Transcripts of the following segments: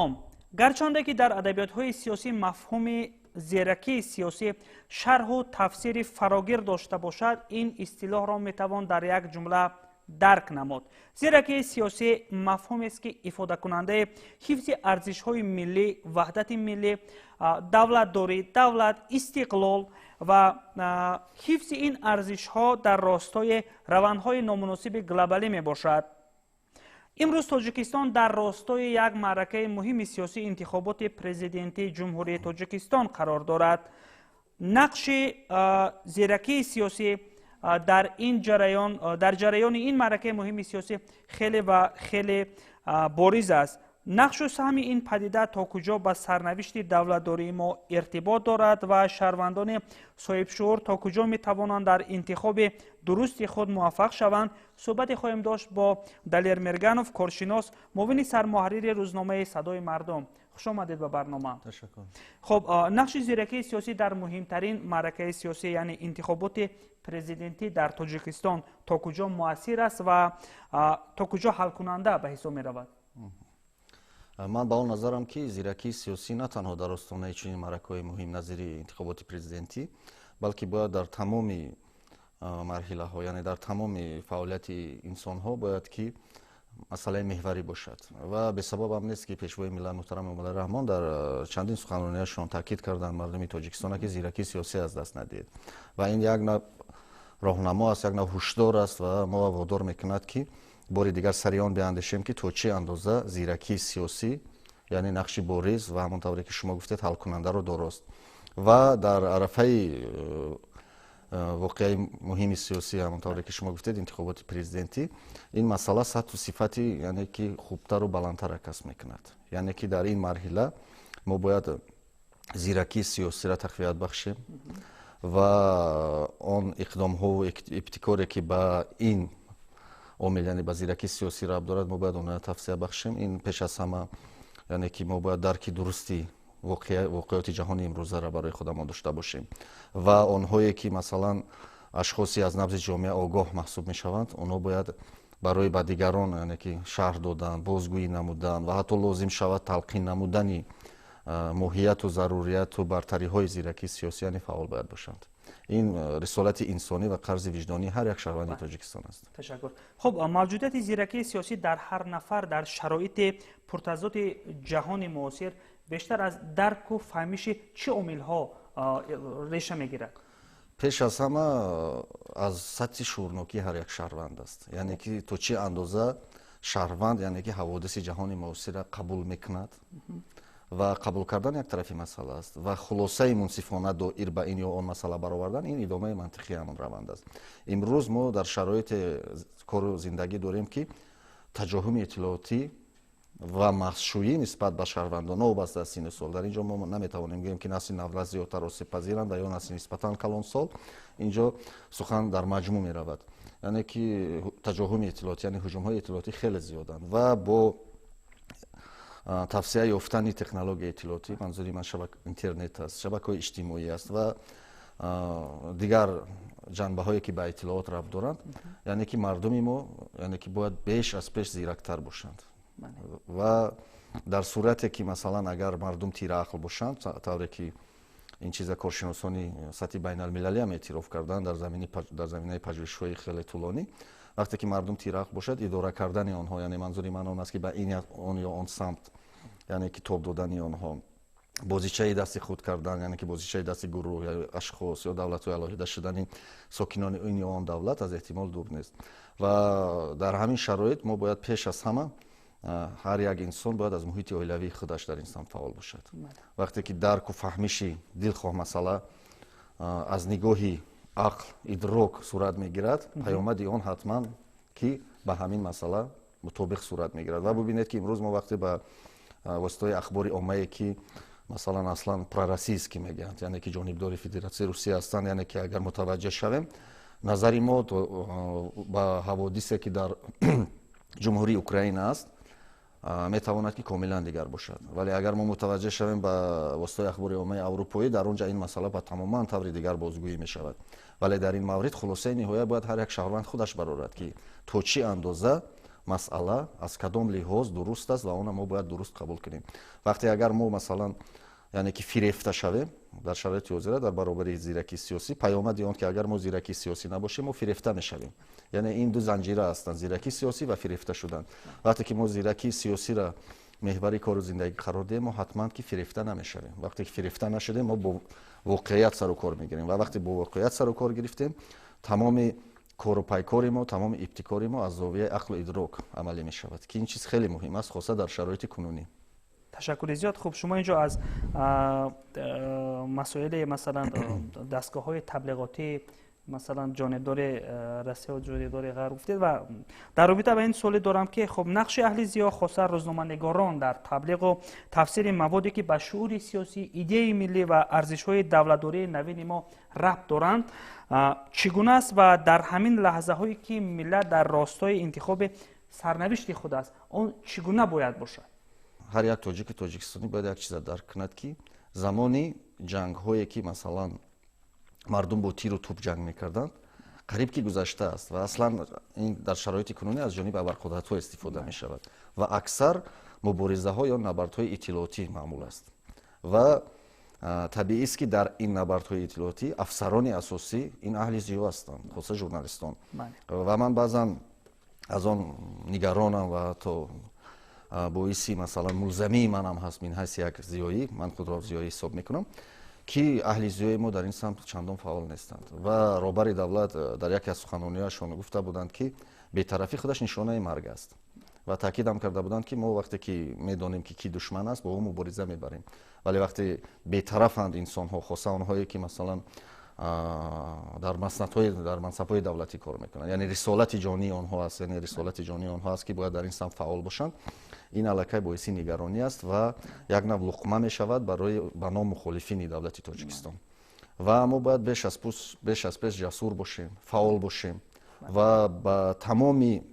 Салом. Гарчанде ки дар адабиётҳои сиёсӣ мафҳуми зиракии сиёсӣ шарҳу тафсири фарогир дошта бошад, ин истилоҳро метавон дар як ҷумла дарк намуд. Зиракии сиёсӣ мафҳумест, ки ифодакунандаи ҳифзи арзишҳои миллӣ, ваҳдати миллӣ, давлатдорӣ, давлат, истиқлол ва ҳифзи ин арзишҳо дар ростои равандҳои номуносиби глобалӣ мебошад. Имрӯз Тоҷикистон дар ростои як маъракаи муҳими сиёсии интихоботи президентии Ҷумҳурии Тоҷикистон қарор дорад. Нақши зиракии сиёсӣ дар ин ҷараён, дар ҷараёни ин маъракаи муҳими сиёсӣ хеле ва хеле бориз аст. Нақшу саҳми ин падида то куҷо ба сарнавишти давлатдории мо иртибот дорад ва шаҳрвандони соҳибшуур то куҷо метавонанд дар интихоби дурусти худ муваффақ шаванд, суҳбате хоҳем дошт бо Далер Мерганов, коршинос, муовини сармуҳаррири рӯзномаи «Садои мардум». Хуш омадед ба барнома. Ташаккур. Хуб, нақши зиракии сиёсӣ дар муҳимтарин маъракаи сиёсӣ, яъне интихоботи президентӣ дар Тоҷикистон, то куҷо муассир аст ва то куҷо ҳалкунанда ба ҳисоб меравад? Ман ба он назарам, ки зиракии сиёсӣ на танҳо дар остонаи чунин маъракаҳои муҳим назири интихоботи президентӣ, балки бояд дар тамоми марҳилаҳо, яъне дар тамоми фаъолияти инсонҳо бояд ки масъалаи меҳварӣ бошад. Ва бесабабам нест, ки Пешвои миллат муҳтарам Эмомалӣ Раҳмон дар чандин суханрониашон таъкид карданд мардуми Тоҷикистона, ки зиракии сиёсӣ аз даст надиҳед. Ва ин як нав роҳнамо аст, як нав ҳушдор аст ва мо водор мекунад, ки бори дигар сари он биандешем, ки то чӣ андоза зиракии сиёсӣ, яъне нақши бориз ва ҳамон тавре ки шумо гуфтед, ҳалкунандаро дорост. Ва дар арафаи воқеаи муҳими сиёсӣ, ҳамон тавре ки шумо гуфтед, интихоботи президентӣ, ин масъала сатҳу сифати, яъне ки хубтару баландтара касб мекунад. Яъне ки дар ин марҳила мо бояд зиракии сиёсиро тақвият бахшем ва он иқдомҳову ибтикоре, ки ба ин омил, яъне ба зиракии сиёсӣ рабт дорад, мо бояд онро тавсия бахшем. Ин пеш аз ҳама, яъне ки мо бояд дарки дурусти воқеоти ҷаҳони имрӯзаро барои худамон дошта бошем ва онҳое ки, масалан, ашхосе аз набзи ҷомеа огоҳ маҳсуб мешаванд, онҳо бояд барои ба дигарон, яъне ки шарҳ додан, бозгӯӣ намудан ва ҳатто лозим шавад талқин намудани моҳияту зарурияту бартариҳои зиракии сиёсӣ, яъне фаъол бояд бошанд. Ин рисолати инсонӣ ва қарзи виҷдонии ҳар як шаҳрванди Тоҷикистон аст. Ташаккур. Хуб, мавҷудияти зиракии сиёсӣ дар ҳар нафар дар шароити пуртазоди ҷаҳони муосир бештар аз дарку фаҳмиши чӣ омилҳо реша мегирад? Пеш аз ҳама аз сатҳи шуурнокии ҳар як шаҳрванд аст, яъне ки то чӣ андоза шаҳрванд, яъне ки ҳаводиси ҷаҳони муосирро қабул мекунад. Ва қабул кардан як тарафи масъала аст ва хулосаи мунсифона доир ба ин ё он масъала баровардан, ин идомаи мантиқии ҳамон раванд аст. Имрӯз мо дар шароити кору зиндагӣ дорем, ки таҷоҳуми иттилоотӣ ва маҳзшӯӣ нисбат ба шаҳрвандон, новобаста аз синну сол, дар ин ҷо мо наметавонем гӯем, ки насли наврас зиёдтар осебпазиранд ва ё насли нисбатан калонсол, ин ҷо сухан дар маҷмӯъ меравад, яъне ки таҷоҳуми иттилоотӣ, яъне ҳуҷумҳои иттилоотӣ хеле зиёданд ва бо тавсия ёфтани технологияи иттилоотӣ, манзури ман шабак интернет аст, шабакаҳои иҷтимоӣ аст ва дигар ҷанбаҳое, ки ба иттилоот рабт доранд, яъне ки мардуми мо, яъне ки бояд беш аз пеш зирактар бошанд. Ва дар сурате ки, масалан, агар мардум тираақл бошанд, тавре ки ин чиза коршиносони сатҳи байналмилалиам эътироф карданд дар заминаи пажӯҳишҳои хеле тӯлонӣ, вақте ки мардум тираақл бошад, идора кардани онҳо, яъне манзури ман он аст, ки ба ин он ё он самт, яъне ки тоб додани онҳо, бозичаи дасти худ кардан, яъне ки бозичаи дасти гурӯҳ ё ашхос ё давлатҳои алоҳида шудани сокинони ин ё он давлат аз эҳтимол дур нест. Ва дар ҳамин шароит мо бояд пеш аз ҳама, ҳар як инсон бояд аз муҳити оилавии худаш дар ин самт фаъол бошад. Вақте ки дарку фаҳмиши дилхоҳ масъала аз нигоҳи ақл, идрок сурат мегирад, паёмади он ҳатман ки ба ҳамин масъала мутобиқ сурат мегирад. Ва бубинед, ки имрӯз мо вақте ба воситаҳои ахбори оммае, ки масалан аслан пророссийский мегӯянд, яъне ки ҷонибдори Федератсияи Русия ҳастанд, яъне ки агар мутаваҷҷеҳ шавем, назари мо ба ҳаводисе, ки дар Ҷумҳурии Украина аст, метавонад ки комилан дигар бошад. Вале агар мо мутаваҷҷеҳ шавем ба воситаҳои ахбори оммаи аврупоӣ, дар он ҷа ин масъала ба тамоман таври дигар бозгӯӣ мешавад. Вале дар ин маврид хулосаи ниҳоя бояд ҳар як шаҳрванд худаш барорад, ки то чӣ андоза Масъала аз кадом лиҳоз дуруст аст ва онро мо бояд дуруст қабул кунем. Вақте агар мо, масалан, яъне ки фирефта шавем дар шароити ҳозира, дар баробари зиракии сиёсӣ, паёмади он ки агар мо зиракии сиёсӣ набошем, мо фирефта мешавем. Яъне ин ду занҷира ҳастанд: зиракии сиёсӣ ва фирефта шудан. Вақте ки мо зиракии сиёсиро меҳвари кору зиндагӣ қарор диҳем, мо ҳатман ки фирефта намешавем. Вақте ки фирефта нашудем, мо бо воқеият сару кор мегирем ва вақте бо воқеият сару кор гирифтем, тамоми кору пайкори мо, тамоми ибтикори мо аз зовияи ақлу идрок амалӣ мешавад, ки ин чиз хеле муҳим аст, хоса дар шароити кунунӣ. Ташаккури зиёд. Хуб, шумо инҷо аз масоили, масалан, дастгоҳҳои таблиғотӣ, масалан, ҷонибдори Россия ва ҷонибдори Ғарб гуфтед ва дар робита ба ин суоле дорам, ки хуб, нақши аҳли зиё, хоса рӯзноманигорон, дар таблиғу тафсири маводе, ки ба шуури сиёсӣ, идеяи миллӣ ва арзишҳои давлатдории навини мо рабт доранд, чӣ гуна аст ва дар ҳамин лаҳзаҳое, ки миллат дар ростои интихоби сарнавишти худ аст, он чӣ гуна бояд бошад? Ҳар як тоҷики тоҷикистонӣ бояд як чиза дарк кунад, ки замони ҷангҳое, ки, масалан, мардум бо тиру тӯб ҷанг мекарданд, қариб ки гузаштааст ва аслан ин дар шароити кунунӣ аз ҷониби абарқудратҳо истифода мешавад ва аксар муборизаҳо ё набардҳои иттилоотӣ маъмул аст. Ва табиист, ки дар ин набардҳои иттилоотӣ афсарони асосӣ ин аҳли зиё ҳастанд, хоса журналистон. Ва ман баъзан аз он нигаронам ва ҳатто боиси, масалан, мулзамии манам ҳаст, мин ҳайси як зиёӣ, ман худро зиёӣ ҳисоб мекунам, ки аҳли зиёи мо дар ин самт чандон фаъол нестанд. Ва роҳбари давлат дар яке аз суханрониҳояшон гуфта буданд, ки бетарафӣ худаш нишонаи марг аст, ва таъкидам карда буданд, ки мо вақте ки медонем, ки кӣ душман аст, бо ӯ мубориза мебарем, вале вақте бетарафанд инсонҳо, хоса онҳое, ки, масалан, дар маснадҳои, дар мансабҳои давлатӣ кор мекунанд, яъне рисолати ҷонии онҳо аст, яъне рисолати ҷонии онҳо аст, ки бояд дар ин самт фаъол бошанд, ин аллакай боиси нигаронӣ аст ва як нав луқма мешавад барои ба ном мухолифини давлати Тоҷикистон. Ва мо бояд беш аз пеш ҷасур бошем, фаъол бошем ва ба тамоми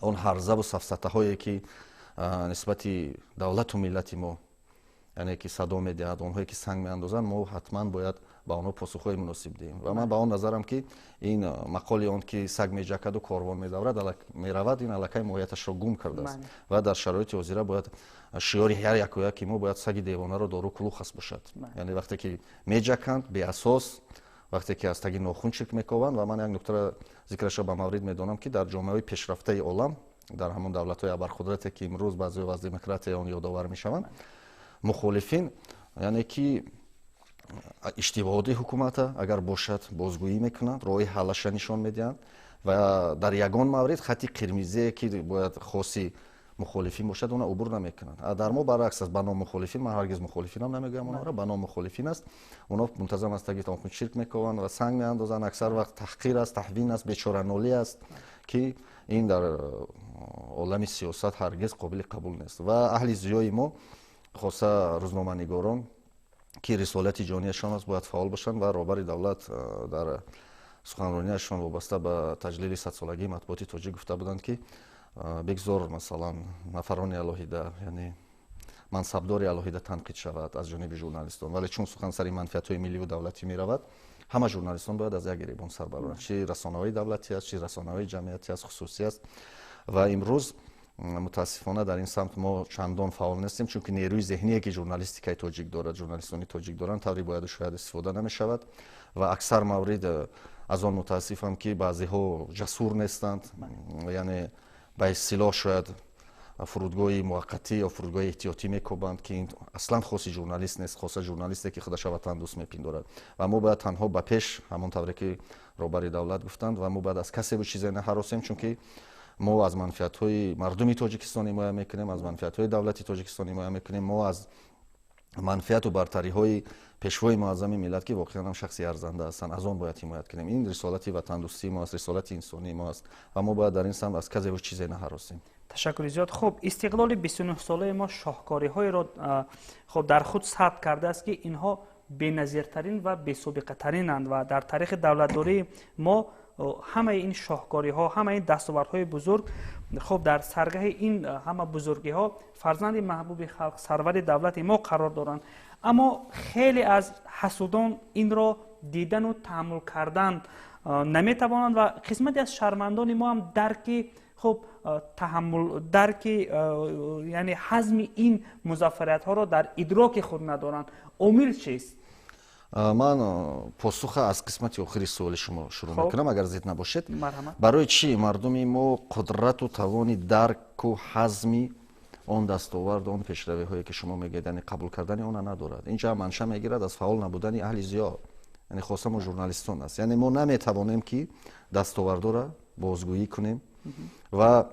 он ҳарзаву сафсатаҳое, ки нисбати давлату миллати мо, яъне ки садо медиҳад, онҳое ки санг меандозанд, мо ҳатман бояд ба онҳо посухҳои муносиб диҳем. Ва ман ба он назарам, ки ин мақоли он ки саг меҷакаду корвон медаврад, меравад, ин аллакай моҳияташро гум кардааст ва дар шароити ҳозира бояд шиёри ҳар яку яки мо бояд «саги девонаро дору кулух аст» бошад. Яъне вақте ки меҷаканд беасос, вақте ки аз таги нохун чирк мекованд. Ва ман як нуктаро зикрашро ба маврид медонам, ки дар ҷомеаҳои пешрафтаи олам, дар ҳамон давлатҳои абарқудрате, ки имрӯз баъзеҳо аз демократияи он ёдовар мешаванд, мухолифин, яъне ки иштибоҳоти ҳукумата агар бошад, бозгӯӣ мекунанд, роҳи ҳаллаша нишон медиҳанд ва дар ягон маврид хати қирмизие, ки бояд хоси мухолифин бошад, она убур намекунанд. Дар мо баръакс аст. Ба ном мухолифин, ман ҳаргиз мухолифинам намегӯям онҳоро, ба ном мухолифин аст, онҳо мунтазам аз таги нохун чирк мекованд ва санг меандозанд. Аксар вақт таҳқир аст, таҳвин аст, бечоранолӣ аст, ки ин дар олами сиёсат ҳаргиз қобили қабул нест. Ва аҳли зиёи мо, хоса рӯзноманигорон, ки рисолати ҷонияшон аст, бояд фаъол бошанд. Ва роҳбари давлат дар суханронияшон вобаста ба таҷлили садсолагии матбуоти тоҷик гуфта буданд, ки бигзор, масалан, нафарони алоҳида, яъне мансабдори алоҳида танқид шавад аз ҷониби журналистон, вале чун сухан сари манфиатҳои милливу давлатӣ меравад, ҳама журналистон бояд аз як гиребон сар бароранд, чи расонаҳои давлатӣ аст, чи расонаҳои ҷамъиятӣ аст, хусусӣ аст. Ва имрӯз, мутаассифона, дар ин самт мо чандон фаъол нестем, чунки нерӯи зеҳние, ки журналистикаи тоҷик дорад, журналистони тоҷик доранд, тавре бояду шояд истифода намешавад. Ва аксар маврид аз он мутаассифам, ки баъзеҳо ҷасур нестанд, яъне ба истилоҳ шояд фурудгоҳи муваққатӣ ё фурудгоҳи эҳтиётӣ мекобанд, ки ин аслан хоси журналист нест, хоса журналисте, ки худаша ватандӯст мепиндорад. Ва мо бояд танҳо ба пеш, ҳамон тавре ки роҳбари давлат гуфтанд, ва мо бояд аз касеву чизе наҳаросем, чунки мо аз манфиатҳои мардуми Тоҷикистон ҳимоя мекунем, аз манфиатҳои давлати Тоҷикистон ҳимоя мекунем, мо аз манфиату бартариҳои пешвои муаззами миллат, ки воқеан ҳам шахси арзанда ҳастанд, аз он бояд ҳимоят кунем. Ин рисолати ватандӯстии мо аст, рисолати инсонии мо аст ва мо бояд дар ин самт аз касеву чизе наҳаросем. Ташаккури зиёд. Хуб, истиқлоли 29-солаи мо шоҳкориҳоеро, хуб, дар худ сабт кардааст, ки инҳо беназиртарин ва бесобиқатаринанд ва дар таърихи давлатдории мо ҳамаи ин шоҳкориҳо, ҳамаи ин дастовардҳои бузург, хуб, дар саргаҳи ин ҳама бузургиҳо фарзанди маҳбуби халқ, сарвари давлати мо қарор доранд. Аммо хеле аз ҳасудон инро дидану таҳаммул кардан наметавонанд ва қисмате аз шаҳрвандони мо ҳам дарки Хуб, таҳаммул, дарки, яъне ҳазми ин музаффариятҳоро дар идроки худ надоранд. Омил чист? Ман посуха аз қисмати охири суоли шумо шурӯъ мекунам, агар зид набошед. Барои чӣ мардуми мо қудрату тавони дарку ҳазми он дастовард, он пешравиҳое, ки шумо мегӯед, яъне қабул кардани она надорад? Инҷа манша мегирад аз фаъол набудани аҳли зиё, яъне хоса мо журналистон аст. Яъне мо наметавонем, ки дастовардора бозгӯӣ кунем. Ва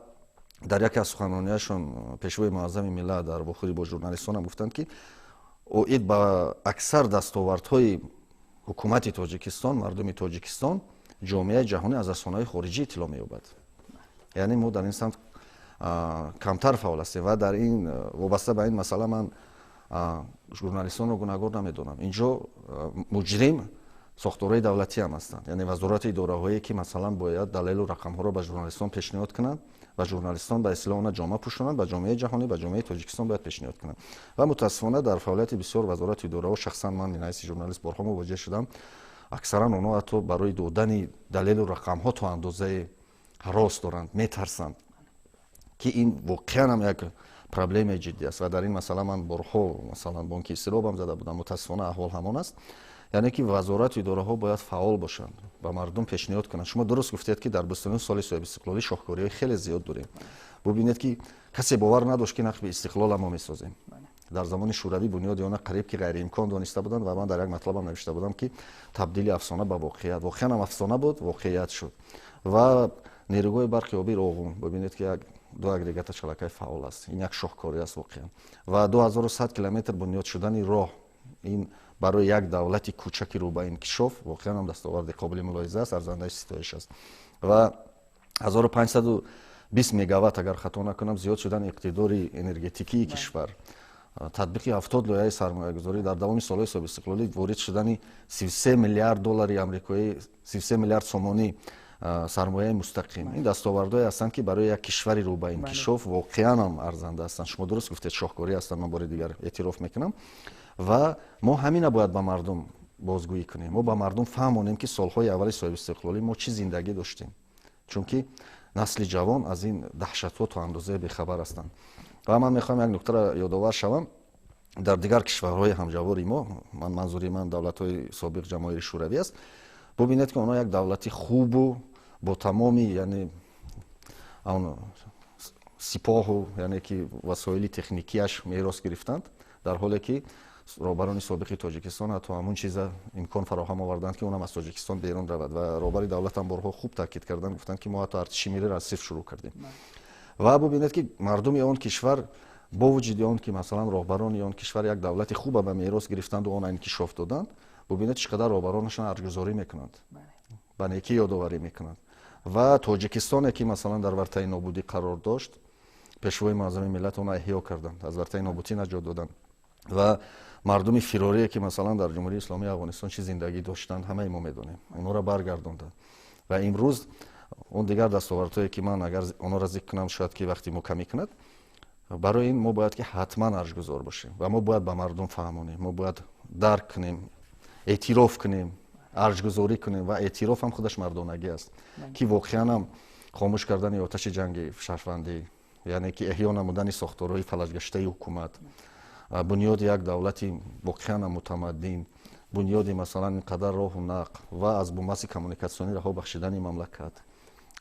дар яке аз суханронияшон Пешвои Муаззами миллат дар вохӯрӣ бо журналистонам гуфтанд, ки оид ба аксар дастовардҳои ҳукумати Тоҷикистон, мардуми Тоҷикистон, ҷомеаи ҷаҳонӣ аз расонаҳои хориҷӣ иттилоъ меёбад. Яъне мо дар ин самт камтар фаъол ҳастем. Ва дар ин вобаста ба ин масъала ман журналистонро гунаҳгор намедонам. Инҷо муҷрим сохторҳои давлатӣ ҳам ҳастанд, яъне вазорати идораҳое, ки масалан бояд далелу рақамҳоро ба журналистон пешниҳод кунанд ва журналистон ба истилоҳ она ҷома пӯшонанд, ба ҷомеаи ҷаҳонӣ, ба ҷомеаи Тоҷикистон бояд пешниҳод кунанд. Ва мутаассифона дар фаъолияти бисёр вазорату идораҳо, шахсан ман минҳайси журналист борҳо мувоҷеҳ шудам, аксаран онҳо ҳатто барои додани далелу рақамҳо то андозаи ҳарос доранд, метарсанд, ки ин воқеан ҳам як проблемаи ҷиддӣ аст. Ва дар ин масъала ман борҳо, масалан, бонки истилобам зада будам. Мутаассифона, аҳвол ҳамон аст. Яъне ки вазорату идораҳо бояд фаъол бошанд, ба мардум пешниҳод кунанд. Шумо дуруст гуфтед, ки дар 29 соли соҳибистиқлолӣ шоҳкориҳои хеле зиёд дорем. Бубинед, ки касе бовар надошт, ки нақби Истиқлола мо месозем. Дар замони Шӯравӣ бунёди она қариб ки ғайриимкон дониста буданд. Ва ман дар як матлабам навишта будам, ки табдили афсона ба воқеият. Воқеан ҳам афсона буд, воқеият шуд. Ва нерӯгоҳи барқи обии Роғун, бубинед, ки як ду агрегата чалакай фаъол аст. Ин як шоҳкорӣ аст воқеан. Ва 2100 километр бунёд шудани роҳ, ин барои як давлати кӯчаки рӯ ба инкишоф воқеан ҳам дастоварди қобили мулоҳиза аст, арзандаи ситоиш аст. Ва 1520 мегаватт, агар хато накунам, зиёд шудани иқтидори энергетикии кишвар, татбиқи 70 лоиҳаи сармоягузорӣ дар давоми солҳои соҳибистиқлолӣ, ворид шудани 33 миллиард доллари амрикоӣ, 33 миллиард сомонӣ сармояи мустақим, ин дастовардҳое ҳастанд, ки барои як кишвари рӯ ба инкишоф воқеан ҳам арзанда ҳастанд. Шумо дуруст гуфтед, шоҳкорӣ ҳастанд, ман бори дигар эътироф мекунам. Ва мо ҳамина бояд ба мардум бозгӯӣ кунем, мо ба мардум фаҳмонем, ки солҳои аввали соҳибистиқлолӣ мо чӣ зиндагӣ доштем, чунки насли ҷавон аз ин даҳшатҳо то андозае бехабар ҳастанд. Ва ман мехоҳам як нуктаро ёдовар шавам. Дар дигар кишварҳои ҳамҷавори мо, ман манзури ман давлатҳои собиқ Ҷамоҳири Шӯравӣ аст, бубинед, ки онҳо як давлати хубу бо тамоми, яъне он сипоҳу, яъне ки васоили техникияш мерос гирифтанд, дар ҳоле ки роҳбарони собиқи Тоҷикистон ҳатто ҳамун чиза имкон фароҳам оварданд, ки онам аз Тоҷикистон берун равад. Ва роҳбари давлатам борҳо хуб таъкид карданд, гуфтанд, ки мо ҳатто артиши миллиро аз сифр шурӯъ кардем. Ва бубинед, ки мардуми он кишвар, бо вуҷуди он ки масалан роҳбарони он кишвар як давлати хуба ба мерос гирифтанду он инкишоф доданд, бубинед, чӣ қадар роҳбаронашон арҷгузорӣ мекунанд, ба некӣ ёдоварӣ мекунанд. Ва Тоҷикистоне, ки масалан дар вартаи нобудӣ қарор дошт, Пешвои Муаззами миллат онро эҳё карданд, аз вартаи нобудӣ наҷот доданд. Ва мардуми фирорие, ки масалан дар Ҷумҳурии Исломии Афғонистон чӣ зиндагӣ доштанд, ҳамаи мо медонем, онҳоро баргардонданд. Ва имрӯз он дигар дастовардҳое, ки ман агар онҳоро зикр кунам, шояд ки вақти мо камӣ кунад. Барои ин мо бояд ки ҳатман арҷгузор бошем ва мо бояд ба мардум фаҳмонем, мо бояд дарк кунем, эътироф кунем, арҷгузорӣ кунем. Ва эътироф ҳам худаш мардонагӣ аст, ки воқеан ҳам хомӯш кардани оташи ҷанги шаҳрвандӣ, яъне ки эҳё намудани сохторҳои фалаҷгаштаи ҳукумат, бунёди як давлати воқеан мутамаддин, бунёди масалан ин қадар роҳу нақл ва аз бунбасти коммуникатсионӣ раҳо бахшидани мамлакат,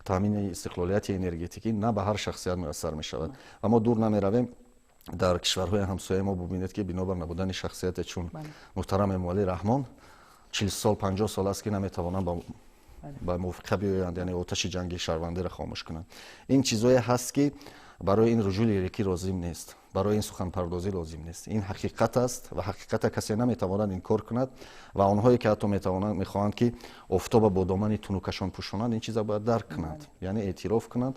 таъмини истиқлолияти энергетикӣ на ба ҳар шахсият муяссар мешавад. Ва мо дур намеравем, дар кишварҳои ҳамсояи мо бубинед, ки бинобар набудани шахсияте чун муҳтарам Эмомалӣ Раҳмон 40 сол, 50 сол аст, ки наметавонанд ба мувофиқа биёянд, яъне оташи ҷанги шаҳрвандиро хомӯш кунанд. Ин чизое ҳаст, ки барои ин руҷӯи лирикӣ лозим нест, барои ин суханпардозӣ лозим нест. Ин ҳақиқат аст ва ҳақиқата касе наметавонад инкор кунад. Ва онҳое, ки ҳатто метавонанд, мехоҳанд, ки офтоба бо домани тунукашон пӯшонанд, ин чиза бояд дарк кунанд, яъне эътироф кунанд.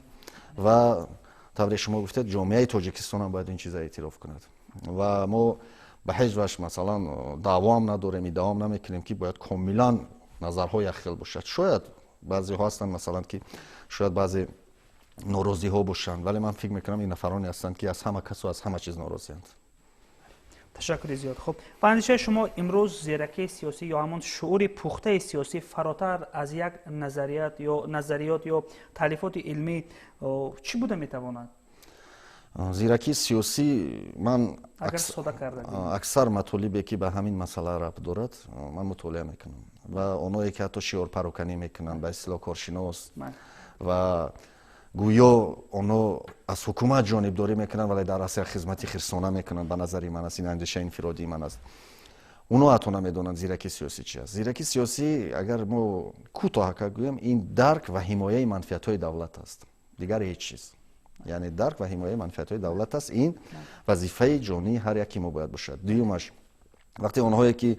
Ва тавре шумо гуфтед, ҷомеаи Тоҷикистонам бояд ин чиза эътироф кунад. Ва мо ба ҳеҷ ваҷ масалан даъвоам надорем, иддаом намекунем, ки бояд комилан назарҳо якхел бошад. Шояд баъзеҳо ҳастанд, масалан, ки шояд баъзе норозиҳо бошанд, вале ман фикр мекунам, ин нафароне ҳастанд, ки аз ҳама касу аз ҳама чиз норозианд. Ташаккури зиёд. Хуб, ба андешаи шумо имрӯз зиракии сиёсӣ ё ҳамон шуури пухтаи сиёсӣ фаротар аз як назарият ё назариёт ё таълифоти илмӣ чӣ буда метавонад? Зиракии сиёсӣ, ман агар сода карда аксар матолибе, ки ба ҳамин масъала рабт дорад, ман мутолиа мекунам ва оное, ки ҳатто шиорпароканӣ мекунанд, ба истилоҳ коршинос, ва гӯё оно аз ҳукумат ҷонибдорӣ мекунанд, вале дар асл хизмати хирсона мекунанд, ба назари ман аст, ин андешаи инфиродии ман аст, оно ҳатто намедонанд, зиракии сиёсӣ чи аст. Зиракии сиёсӣ, агар мо кӯтоҳака гӯем, ин дарк ва ҳимояи манфиатҳои давлат аст, дигар ҳеҷ чиз. Яъне дарк ва ҳимояи манфиатҳои давлат аст. Ин вазифаи ҷонии ҳар яки мо бояд бошад. Дуюмаш, вақте онҳое, ки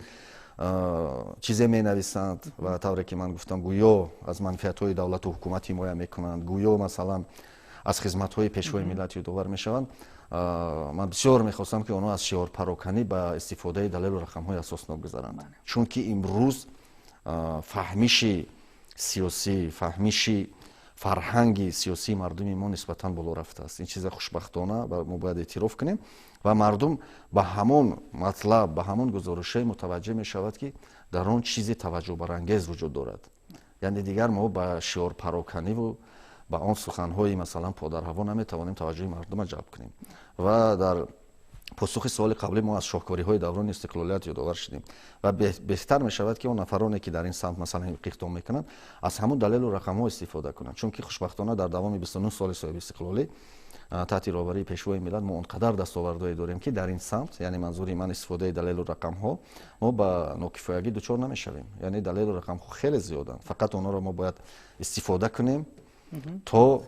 чизе менависанд ва, тавре ки ман гуфтам, гӯё аз манфиатҳои давлату ҳукумат ҳимоя мекунанд, гӯё, масалан, аз хизматҳои Пешвои миллат ёдовар мешаванд, ман бисёр мехостам, ки онҳо аз шиорпароканӣ ба истифодаи далелу рақамҳои асоснок гузаранд, чунки имрӯз фаҳмиши сиёсӣ, фаҳмиши фарҳанги сиёсии мардуми мо нисбатан боло рафтааст. Ин чиза, хушбахтона, мо бояд эътироф кунем, ва мардум ба ҳамон матлаб, ба ҳамон гузоришҳое мутаваҷҷеҳ мешавад, ки дар он чизи таваҷҷӯҳбарангез вуҷуд дорад. Яъне дигар мо ба шиорпароканиву ба он суханҳои, масалан, подарҳаво наметавонем таваҷҷӯҳи мардума ҷалб кунем. Ва дар посухи суоли қаблӣ мо аз шоҳкориҳои даврони истиқлолият ёдовар шудем ва беҳтар мешавад, ки он нафароне, ки дар ин самт, масалан, иқдом мекунанд, аз ҳамон далелу рақамҳо истифода кунанд, чунки хушбахтона дар давоми 29 соли соҳиби истиқлолӣ таҳти роҳбарии Пешвои миллат мо он қадар дастовардҳое дорем, ки дар ин самт, яъне манзури ман истифодаи далелу рақамҳо, мо ба нокифоягӣ дучор намешавем. Яъне далелу рақамҳо хеле зиёданд, фақат онҳоро мо бояд истифода кунем, то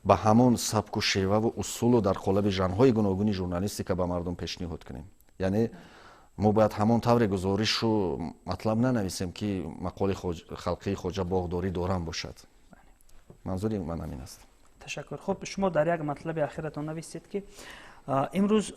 ба ҳамон сабку шеваву усулу дар қолаби жанрҳои гуногуни журналистика ба мардум пешниҳод кунем. Яъне мо бояд ҳамон тавре гузоришу матлаб нанависем, ки мақоли халқии «Хоҷа боғдорӣ дорам» бошад. Манзури ман ҳамин аст. Ташаккур. Хуб, шумо дар як матлаби ахиратон нависед, ки имрӯз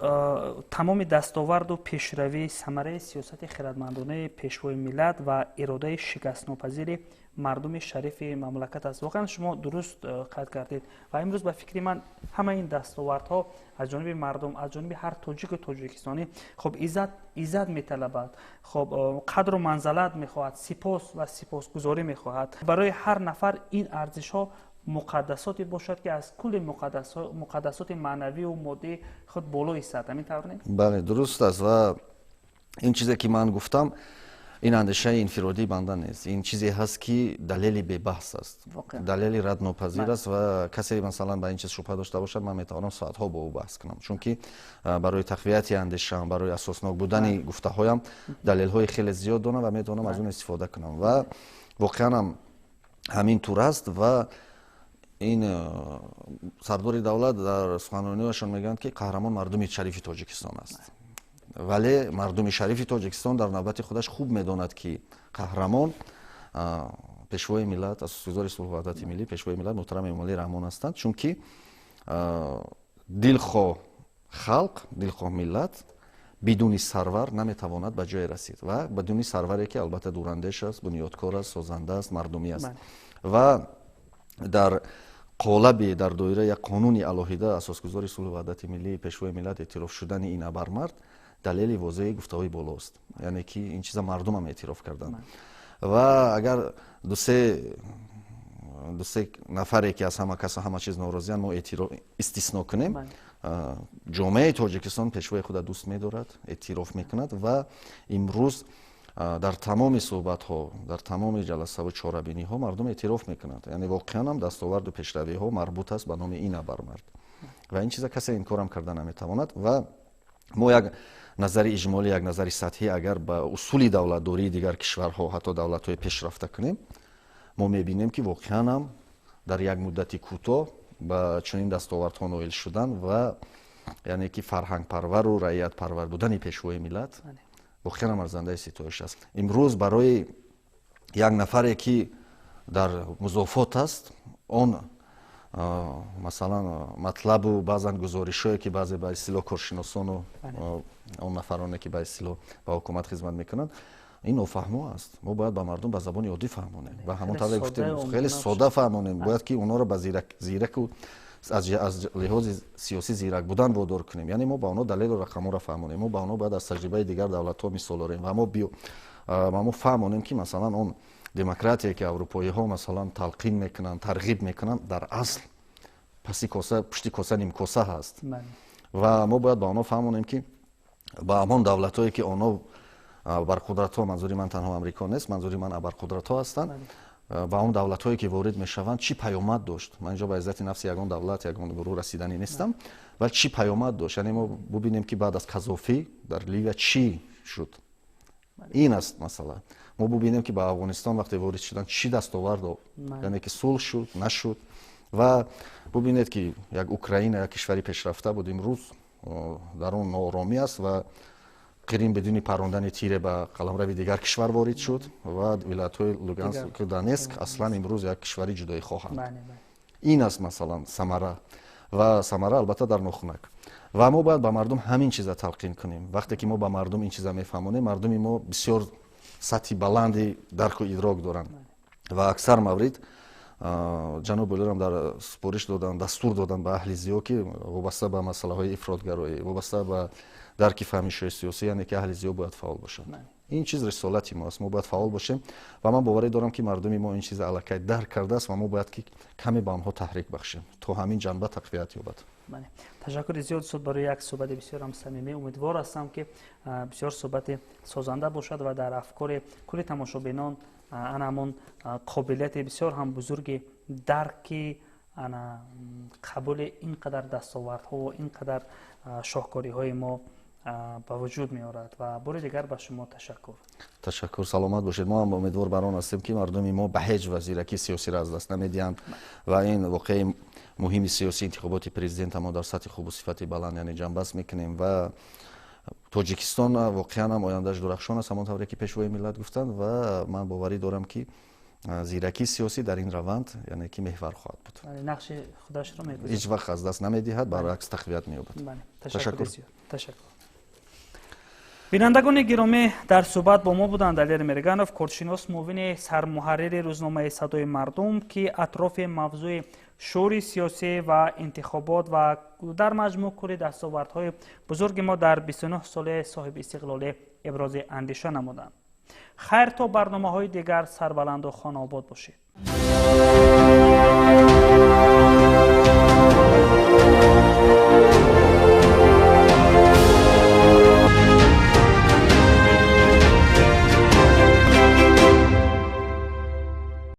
тамоми дастоварду пешравӣ самараи сиёсати хирадмандонаи Пешвои миллат ва иродаи шикастнопазири мардуми шарифи мамлакат аст. Воқеан, шумо дуруст қайд кардед ва имрӯз, ба фикри ман, ҳама ин дастовардҳо аз ҷониби мардум, аз ҷониби ҳар тоҷику тоҷикистонӣ, хуб, иззат металабад, хуб, қадру манзалат мехоҳад, сипос ва сипосгузорӣ мехоҳад. Барои ҳар нафар ин арзишҳо муқаддасоте бошад, ки аз кулли муқаддасоти маънавию моддии худ боло истад. Ҳамин тавр не? Бале, дуруст аст. Ва ин чизе, ки ман гуфтам, ин андешаи инфиродии банда нест. Ин чизе ҳаст, ки далели бебаҳс аст, далели раднопазир аст. Ва касе, масалан, ба ин чиз шубҳа дошта бошад, ман метавонам соатҳо бо ӯ баҳс кунам, чунки барои тақвияти андешаам, барои асоснок будани гуфтаҳоям далелҳои хеле зиёд дорам ва метавонам аз он истифода кунам. Ва воқеан ҳам ҳамин тур аст. Ва ин сардори давлат дар суханрониҳояшон мегӯянд, ки қаҳрамон мардуми шарифи Тоҷикистон аст, вале мардуми шарифи Тоҷикистон дар навбати худаш хуб медонад, ки қаҳрамон Пешвои миллат, Асосгузори сулҳу ваҳдати миллӣ, Пешвои миллат муҳтарам Эмомалӣ Раҳмон ҳастанд, чунки дилхоҳ халқ, дилхоҳ миллат бидуни сарвар наметавонад ба ҷое расид ва бидуни сарваре, ки албатта дурандеш аст, бунёдкор аст, созанда аст, мардумӣ аст ва дар қолаби, дар доираи як қонуни алоҳида Асосгузори сулҳу ваҳдати миллӣ, Пешвои миллат эътироф шудани ин абармард далели возеҳи гуфтаҳои болост. Яъне ки ин чиза мардумам эътироф карданд. Ва агар дусе нафаре, ки аз ҳама касу ҳама чиз норозиянд, мо истисно кунем, ҷомеаи Тоҷикистон пешвои худа дӯст медорад, эътироф мекунад. Ва имрӯз дар тамоми суҳбатҳо, дар тамоми ҷаласаву чорабиниҳо мардум эътироф мекунанд, яъне воқеан ҳам дастоварду пешравиҳо марбут аст ба номи ин абармард ва ин чиза касе инкорам карда наметавонад. Ва мо як назари иҷмолӣ, як назари сатҳӣ агар ба усули давлатдории дигар кишварҳо, ҳатто давлатҳои пешрафта кунем, мо мебинем, ки воқеан ҳам дар як муддати кӯтоҳ ба чунин дастовардҳо ноил шудан ва яъне ки фарҳангпарвару раиятпарвар будани Пешвои миллат воқеан ҳам арзандаи ситоиш аст. Имрӯз барои як нафаре, ки дар музофот аст, он, масалан, матлабу баъзан гузоришҳое, ки баъзе ба истилоҳ коршиносону он нафароне, ки ба истилоҳ ба ҳукумат хизмат мекунанд, ин нофаҳмо аст. Мо бояд ба мардум ба забони оддӣ фаҳмонем ва ҳамон тавре гуфтем, хеле сода фаҳмонем. Бояд ки онҳоро ба зираку аз лиҳози сиёсӣ зирак будан водор кунем. Яъне мо ба онҳо далелу рақамҳоро фаҳмонем, мо ба онҳо бояд аз таҷрибаи дигар давлатҳо мисол орем ва мо фаҳмонем, ки масалан он демократие, ки аврупоиҳо масалан талқин мекунанд, тарғиб мекунанд, дар асл паси коса, пушти коса нимкоса ҳаст. Ва мо бояд ба онҳо фаҳмонем, ки ба ҳамон давлатҳое, ки онҳо абарқудратҳо, манзури ман танҳо Амрико нест, манзури ман абарқудратҳо ҳастанд, ба он давлатҳое, ки ворид мешаванд, чӣ паёмад дошт. Ман инҷо ба иззати нафси ягон давлат, ягон гурӯҳ расиданӣ нестам, вале чӣ паёмад дошт. Яъне мо бубинем, ки баъд аз Казофӣ дар Ливия чӣ шуд. Ин аст масъала. Мо бубинем, ки ба Афғонистон вақте ворид шуданд, чӣ дастовард, яъне ки сулҳ шуд, нашуд. Ва бубинед, ки як Украина, як кишвари пешрафта буд, имрӯз дар он нооромӣ аст ва Қирим бидуни парондани тире ба қаламрави дигар кишвар ворид шуд ва вилоятҳои Луганск, Донецк аслан имрӯз як кишвари ҷудоихоҳанд. Ин аст масалан самара, ва самара албатта дар нохунак. Ва мо бояд ба мардум ҳамин чиза талқин кунем. Вақте ки мо ба мардум ин чиза мефаҳмонем, мардуми мо бисёр сатҳи баланди дарку идрок доранд ва аксар маврид ҷаноби олирам дар супориш доданд, дастур доданд ба аҳли зиё, ки вобаста ба масъалаҳои ифротгароӣ, вобаста ба дарки фаҳмишҳои сиёсӣ, яъне ки аҳли зиё бояд фаъол бошанд. Ин чиз рисолати мо аст, мо бояд фаъол бошем ва ман боварӣ дорам, ки мардуми мо ин чиза аллакай дарк кардааст ва мо бояд ки каме ба онҳо таҳрик бахшем, то ҳамин ҷанба тақвият ёбад. Ташаккури зиёд, устод, барои як суҳбати бисёрам самимӣ. Умедвор ҳастам, ки бисёр суҳбати созанда бошад ва дар афкори кулли тамошобинон ана ҳамон қобилияти бисёр ҳам бузурги дарки, ана қабули ин қадар дастовардҳо ва ин қадар шоҳкориҳои мо ба вуҷуд меорад. Ва бори дигар ба шумо ташаккур. Ташаккур, саломат бошед. Мо ҳам умедвор бар он ҳастем, ки мардуми мо ба ҳеҷ ваҷ зиракии сиёсиро аз даст намедиҳанд ва ин воқеаи муҳими сиёсии интихоботи президента мо дар сатҳи хубу сифати баланд, яъне ҷамъбаст мекунем ва Тоҷикистон воқеан ҳам ояндааш дурахшон аст, ҳамон тавре ки Пешвои миллат гуфтанд. Ва ман боварӣ дорам, ки зиракии сиёсӣ дар ин раванд, яъне ки меҳвар хоҳад буд. Нақши худашро мегузорад, ҳеҷ вақт аз даст намедиҳад, баръакс тақвият меёбад. Ташаккур, ташаккур. Бинандагони гиромӣ, дар суҳбат бо мо буданд Далер Мирганов, коршинос, муовини сармуҳаррири рӯзномаи «Садои мардум», ки атрофи мавзӯи шуури сиёсӣ ва интихобот ва дар маҷмӯъ кулли дастовардҳои бузурги мо дар 29 соли соҳибистиқлолӣ ибрози андеша намуданд. Хайр, то барномаҳои дигар сарбаланду хонаобод бошед.